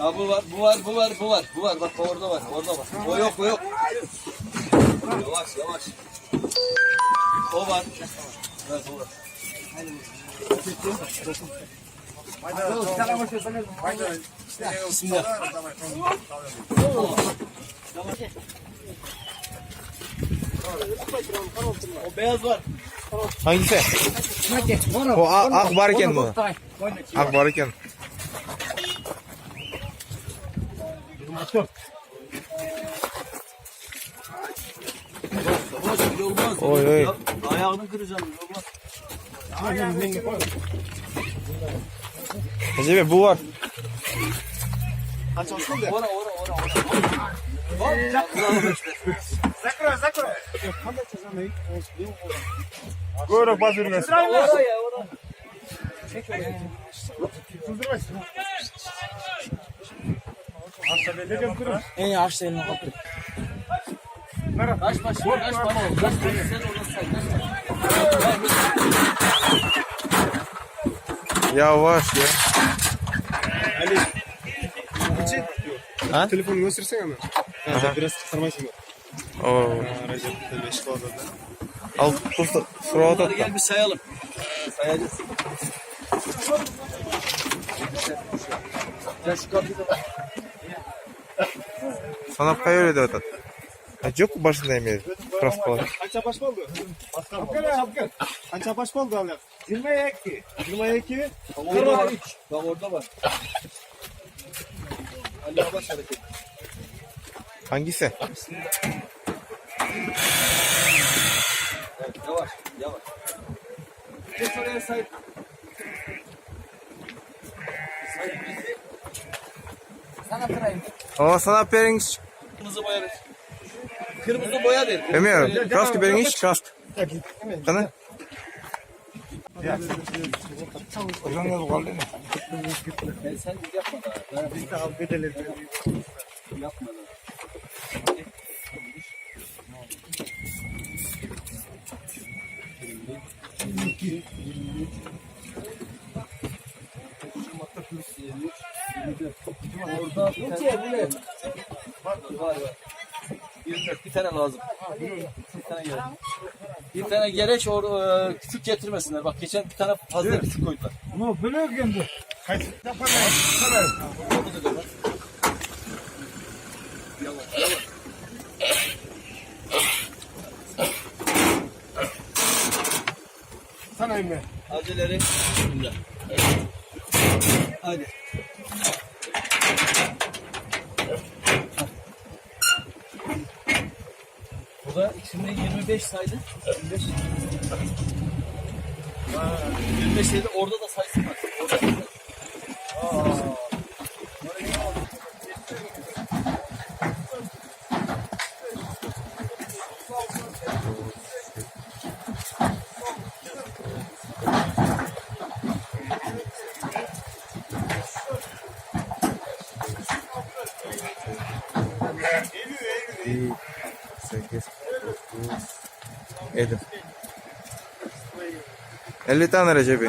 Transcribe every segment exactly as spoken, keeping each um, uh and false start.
Ya bu var, bu var, bu var, bu var, bu var. Bak orada var, orada var. O yok, o yok. Yavaş, yavaş. O var. Evet, o var. Bismillah. O beyaz var. Hangisi? O a- ak var eken bu. Ak var eken. Yavaş, yavaş, olmaz. Oy, oy. Ya, ayağını kıracağım, olmaz. Recep, bu var. Ora, ora, ora, ora. Hop, закрой, закрой. Görüp basıyorum. Ora ya, ora. Ey, aç elini kapı. Kaç baş, kaç baş, kaç baş, sen orada say, kaç baş. Yavaş ya. Ali. Ha? Telefonu göstersene ama. Biraz kısırmayasın. Oo. Al, bu sırada. Gel bir sayalım. Sayacağız. Gel şu kapıyı da. Sana kayıyor dedi adam. Ha, yok mu başında yemeği? Kras falan. Kaç baş oldu? Kaç baş oldu? Yirmi iki. Yirmi iki. Bak orada var. Bak orada var. Ali yavaş hareket. Hangisi? Evet, yavaş, yavaş. Geç oraya Sait. Sait bizi. Sana kırayım. Ama sana aferin. Kırmızı boya ver. Kırmızı boya ver. Bilmiyorum. Krask verin hiç, krask. Sana. Sen, sen yapma daha. Biz de halk edelim. Yapma daha. Orada bir tane var, var. Bir, bir tane lazım. Bir tane gerek. Bir tane gerek, or, e, küçük getirmesinler. Bak geçen bir tane fazla küçük koydular. Ama böyle geldi. Kaç? Yapalım. Yavaş, yavaş. Sana emre. Aceleleri. Hadi. Bu da içinde yirmi beş saydı. Yirmi beş. Ha, yirmi beş saydı, orada da saysın bak. Orada. Aa. Bir, sekiz, dokuz, yedi. Elli tane Recep.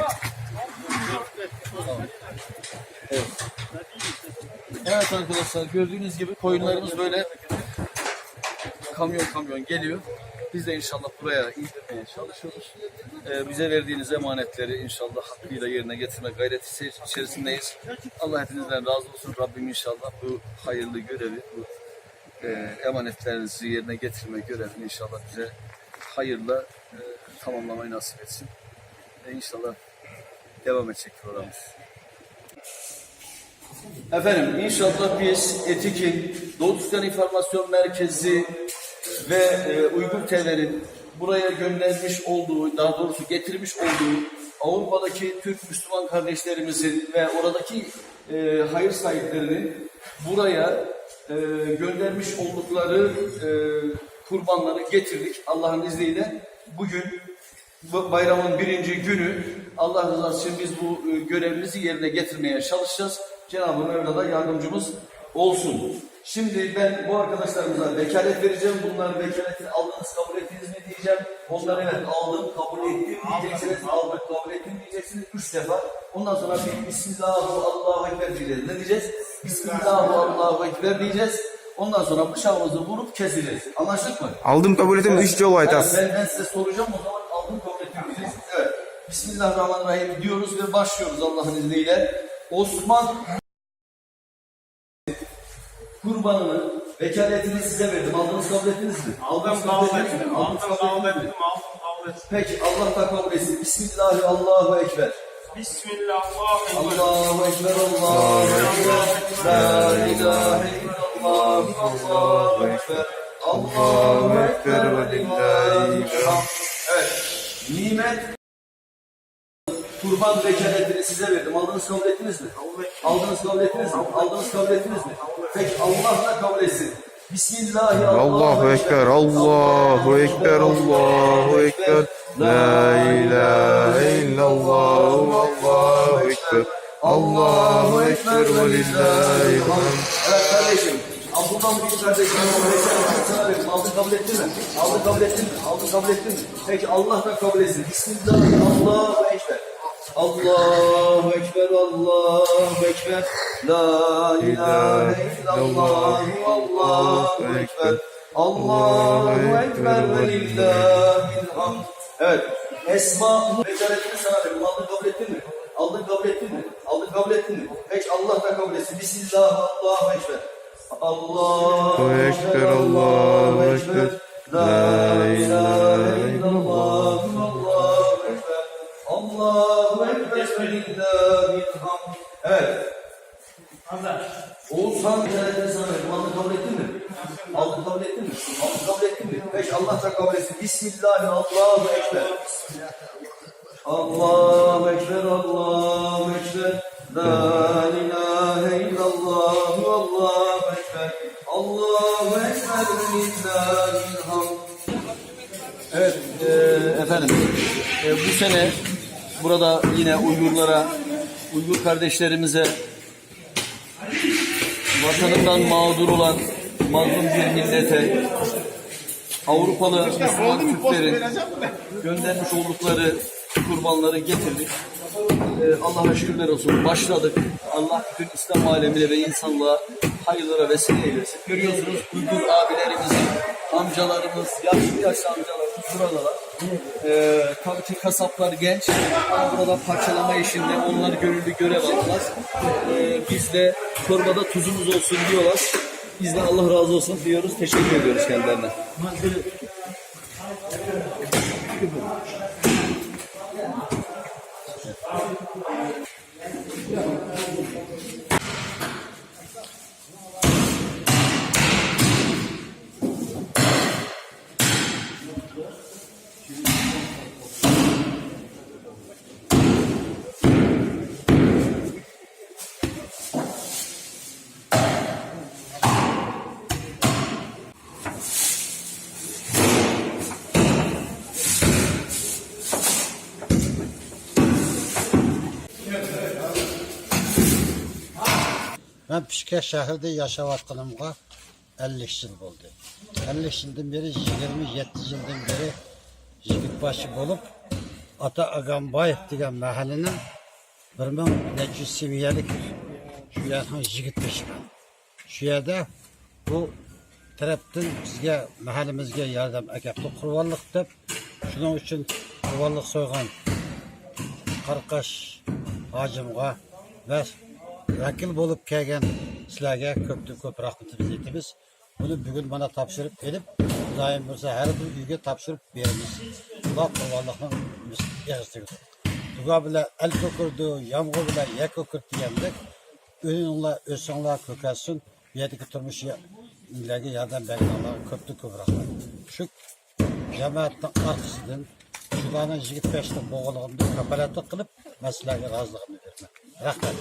Evet arkadaşlar, gördüğünüz gibi koyunlarımız böyle kamyon kamyon geliyor. Biz de inşallah buraya indirmeye çalışıyoruz. Ee, bize verdiğiniz emanetleri inşallah hakkıyla yerine getirme gayreti içerisindeyiz. Allah hepinizden razı olsun. Rabbim inşallah bu hayırlı görevi, bu e, emanetlerinizi yerine getirme görevini inşallah bize hayırla e, tamamlamayı nasip etsin. Ve inşallah devam edecek programımız. Efendim, inşallah biz Etik'in Doğu Türkistan İnformasyon Merkezi ve e, Uygur T V'nin buraya göndermiş olduğu, daha doğrusu getirmiş olduğu Avrupa'daki Türk Müslüman kardeşlerimizin ve oradaki e, hayır sahiplerinin buraya e, göndermiş oldukları e, kurbanları getirdik. Allah'ın izniyle bugün bu bayramın birinci günü. Allah rızası için biz bu e, görevimizi yerine getirmeye çalışacağız. Cenab-ı Mevla da yardımcımız Olsun. Şimdi ben bu arkadaşlarımıza vekalet vereceğim. Bunlar vekaletini aldınız, kabul ettiniz mi diyeceğim. Onlara evet, aldım, kabul ettim diyeceksiniz. Aldım, kabul ettim diyeceksiniz. Üç defa. Ondan sonra bir Bismillahu Allahu Ekber diyeceğiz. Ne diyeceğiz? Bismillahu Allahu Ekber diyeceğiz. Ondan sonra bıçağımızı vurup keseceğiz. Anlaştık mı? Aldım, kabul ettim, üç yol aytasız. Ben, ben size soracağım, o zaman aldım, kabul ettim diyeceksiniz. Evet. Bismillahirrahmanirrahim diyoruz ve başlıyoruz Allah'ın izniyle. Osman kurbanını, vekaletini size verdim. Aldınız, kabul ettiniz mi? Aldınız, kabul ettiniz mi? Aldınız, kabul ettiniz mi? Peki, Allah da kabul etsin. Bismillahirrahmanirrahim. Allahu Ekber. Bismillah, Allahu Ekber. Allahu Ekber, Allahu Ekber. La ilahe illallah, Allahu Ekber. Allahu Ekber ve lillahil hamd. Evet. Nimet kurban vekaletini size verdim. Aldınız, kabul ettiniz mi? Aldınız, kabul ettiniz mi? Aldınız, kabul ettiniz mi? Peki, Allah da kabul etsin. Bismillahirrahmanirrahim. Allahu Ekber, Allahu Ekber, Allahu Ekber. La ilahe illallah, Allahu Ekber. Allahu Ekber ve lillahil hamd. Evet kardeşim, Abdullah Bey kardeşim, sana verdim. Aldın, kabul ettin mi? Aldın, kabul ettin mi? Aldın, kabul ettin mi? Peki, Allah da kabul etsin. Bismillah, Allahu Ekber. Allahu Ekber, Allahu Ekber. La ilahe illallah, Allahu Ekber. Allahu Ekber ve lillahil hamd. Evet. Esma, vekaletini sana verdim. Aldın, kabul ettin mi? Aldın, kabul ettin mi? Aldın, kabul ettin mi? Peki, Allah da kabul etsin. Bismillah, Allahu Ekber. Allahu Ekber, Allahu Ekber. La ilahe illallah, Allahu Ekber. Allahu Ekber ve lillahil hamd. Evet. Oğuzhan, vekaletini sana verdim. Aldın, kabul ettin mi? Aldın, kabul ettin mi? Aldın, kabul ettin mi? Peki, Allah da kabul etsin. Bismillah, Allahu Ekber. Allahu Ekber, Allahu Ekber. La ilahe illallah, Allahu Ekber. Allahu Ekber ve lillahil hamd. Evet, e, efendim, e, bu sene burada yine Uygurlara, Uygur kardeşlerimize, vatanından mağdur olan mazlum bir millete Avrupalı Müslüman Türklerin göndermiş oldukları kurbanları getirdik. Ee, Allah'a şükürler olsun. Başladık. Allah bütün İslam alemine ve insanlığa hayırlara vesile eylesin. Görüyorsunuz, Uygur abilerimiz, amcalarımız, yaşlı yaşlı amcalarımız buradalar. Ee, tabii ki kasaplar genç. Ama burada parçalama işinde onlar gönüllü görev aldılar. Ee, biz de çorbada tuzumuz olsun diyorlar. Biz de Allah razı olsun diyoruz. Teşekkür ediyoruz kendilerine. مەن پىشكەك شەھىرىدە ياشاۋاتقىنىمغا ئەللىك يىل بولدى. ئەللىك يىلدىن بېرى، يىگىرمە يەتتە يىلدىن بېرى يىگىت باشچى بولۇپ، ئاتا ئاگامبايېف دېگەن مەھەللىنىڭ بىر مىڭ نەچچە يۈز سېمىيەلىك شۇ يەرنىڭ يىگىت بېشىمەن. شۇ يەردە بۇ تەرەپتىن بىزگە، مەھەللىمىزگە ياردەم ئەكەپتۇ، قۇربانلىق دەپ. شۇنىڭ ئۈچۈن قۇربانلىق سويغان قاراقاش ھاجىمغا ۋە ۋەكىل بولۇپ كەلگەن سىلەرگە كۆپتىن كۆپ رەھمىتىمىزنى ئېيتىمىز. بۇنى بۈگۈن مانا تاپشۇرۇپ ئېلىپ، خۇدايىم بۇيرۇسا ھەر بىر ئۆيگە تاپشۇرۇپ بېرىمىز. بۇلار قۇربانلىقنىڭ ئېغىزى تېگىدۇ. دۇئا بىلەن ئەل كۆكىرىدۇ، يامغۇر بىلەن يەر كۆكىرىدۇ دېگەندەك، ئۈنۈڭلار، ئۆسۈڭلار كۆكەرسۇن. بۇ يەردىكى تۇرمۇشلارغا ياردەم بەرگىنىڭلارغا كۆپتىن كۆپ رەھمەت. شۇ جامائەتنىڭ ئارقىسىدىن شۇلارنىڭ يىگىت بەشلىك بولغانلىقىمدىن كاپالەتلىك قىلىپ، مەن سىلەرگە رازىلىقىمنى بېرىمەن. رەھمەت.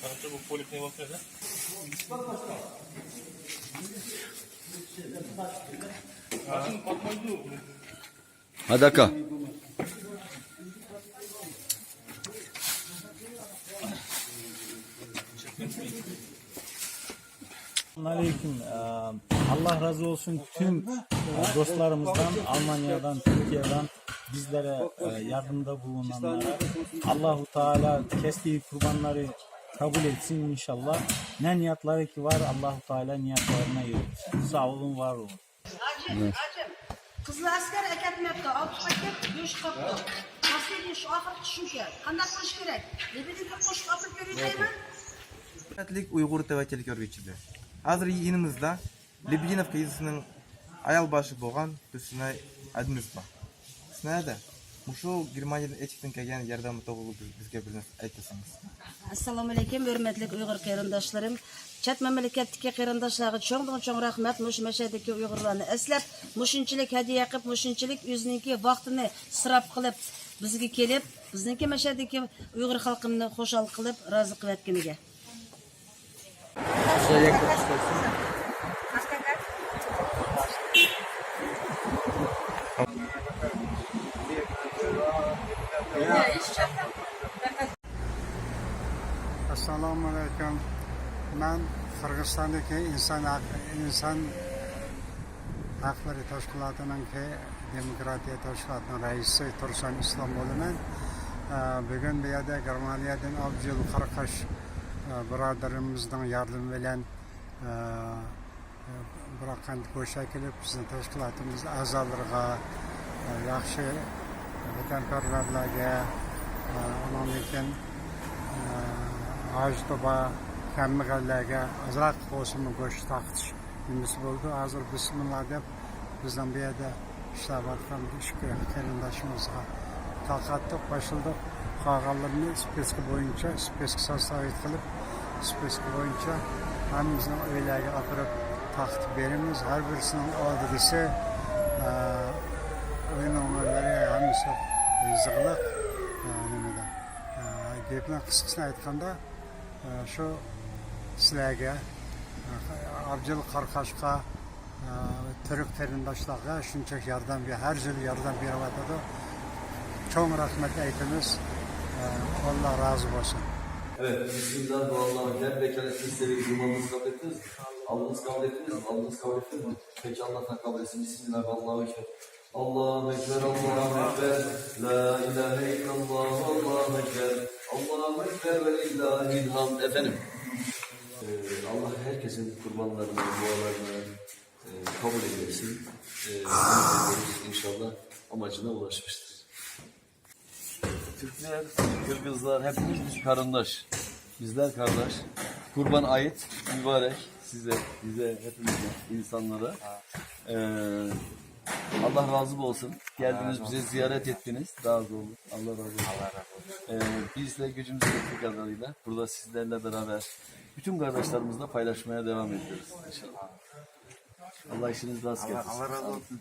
Там что, вы в поле к нему? Aha. Hadi aka. Aleyküm. Ee, Allah razı olsun tüm e, dostlarımızdan, Almanya'dan, Türkiye'den bizlere e, yardımda bulunanlara. Allahu Teala kestiği kurbanları kabul etsin inşallah. Ne niyatları ki var, Allahu Teala niyatlarına yürütsün. Sağ olun, var olun. Acım, acım. Qizil askar aketmepti, altı paket döş kaptı. Последний şu ahırkı şuker. Qandaq qilish kerak? Lebedevga qo'shib olib beraymi? Hurmatli Uyg'ur T V telekörgüçüleri. Hozir yanımızda Lebedevka yezisining ayol boshi bo'lgan Husnay Adinov bor. Husnay ada, mushu Germaniyadan etikdan kelgan yordami to'g'rili bizga bir narsa aytasangiz. Assalomu alaykum, hurmatli Uyg'ur qarindoshlarım. Chet mamlakatdagi qarindoshlarga cho'ngdan cho'ng rahmat, mushu mashadagi Uyg'urlarni eslab, mushunchalik hadya qilib, mushunchalik o'zininki vaqtini isrof qilib, bizga kelib, bizningki mashadagi Uyg'ur xalqimni xushal qilib, rozi qilayotganiga. Assalomu alaykum. Men Qirg'izistondagi inson haq-, inson haqlari tashkilotininki demokratiya tashkilotining raisi Tursun Islom bo'laman. Bugun bu yerda Germaniyadan Abdul Qarqash birodarimizning yordami bilan بىراق قەنت گۆشە كېلىپ، بىزنىڭ تەشكىلاتىمىز ئەزالىرىغا، ياخشى ۋەتەنپەرۋەرلەرگە، ئۇنىڭدىن كېيىن ھاجىتى بار، كەمبەغەللەرگە ئازراق بولسىمۇ گۆش تارقىتىش نېمىسى بولىدۇ. ھازىر بىسمىللا دەپ، بىزنىڭ بۇ يەردە ئىشلەۋاتقان ئىككى قېرىنداشىمىزغا تارقاتتۇق، باشلىدۇق. قالغانلىرىنى سپىسكا بويىچە، سپىسكا ساستاۋىت قىلىپ، سپىسكا بويىچە ھەممىسىنىڭ ئۆيلەرگە ئاپىرىپ تارقىتىپ بېرىمىز. ھەر بىرسىنىڭ ئادرېسى، ئە، ئۆي نومۇرلىرى ھەممىسى يېزىقلىق. ئە، نېمىدە، ئە، گەپنىڭ قىسقىسىنى ئېيتقاندا، ئە، شۇ سىلەرگە، ئە، ئابجىل قارقاشقا، تۈرك قېرىنداشلارغا شۇنچە ياردەم، ھەر يىل ياردەم بېرىۋاتىدۇ. چوڭ رەھمەت ئېيتىمىز. ئاللا رازى بولسۇن. Evet, Bismillah ve Allahu Ekber. Bekarlık istedik, duamızı kabul ettiniz mi? Aldınız, kabul ettiniz mi? Aldınız, kabul ettiniz mi? Peki, Allah'tan kabul etsin. Bismillah ve Allahu Ekber. Allahu Ekber, Allahu Ekber. La ilahe illallah, Allahu Ekber. Allahu Ekber ve lillahil hamd. Efendim, e, Allah herkesin kurbanlarını, dualarını, e, kabul eylesin. E, inşallah amacına ulaşmıştır. Türkler, Kırgızlar hepimiz biz karındaş. Bizler kardeş. Kurban ayıt mübarek size, bize, hepimize, insanlara. E, Allah razı olsun. Geldiniz, bize ziyaret ettiniz. Razı olun. Allah razı olsun. E, biz de gücümüz yettiği kadarıyla burada sizlerle beraber bütün kardeşlerimizle paylaşmaya devam ediyoruz inşallah. Allah işiniz rast gelsin. Allah razı olsun.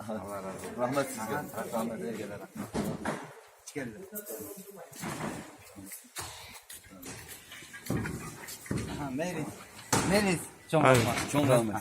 Allah razı olsun. Rahmet sizge. Rahmet sizge. Aha, Melis. Melis. Çok rahmet. Çok rahmet.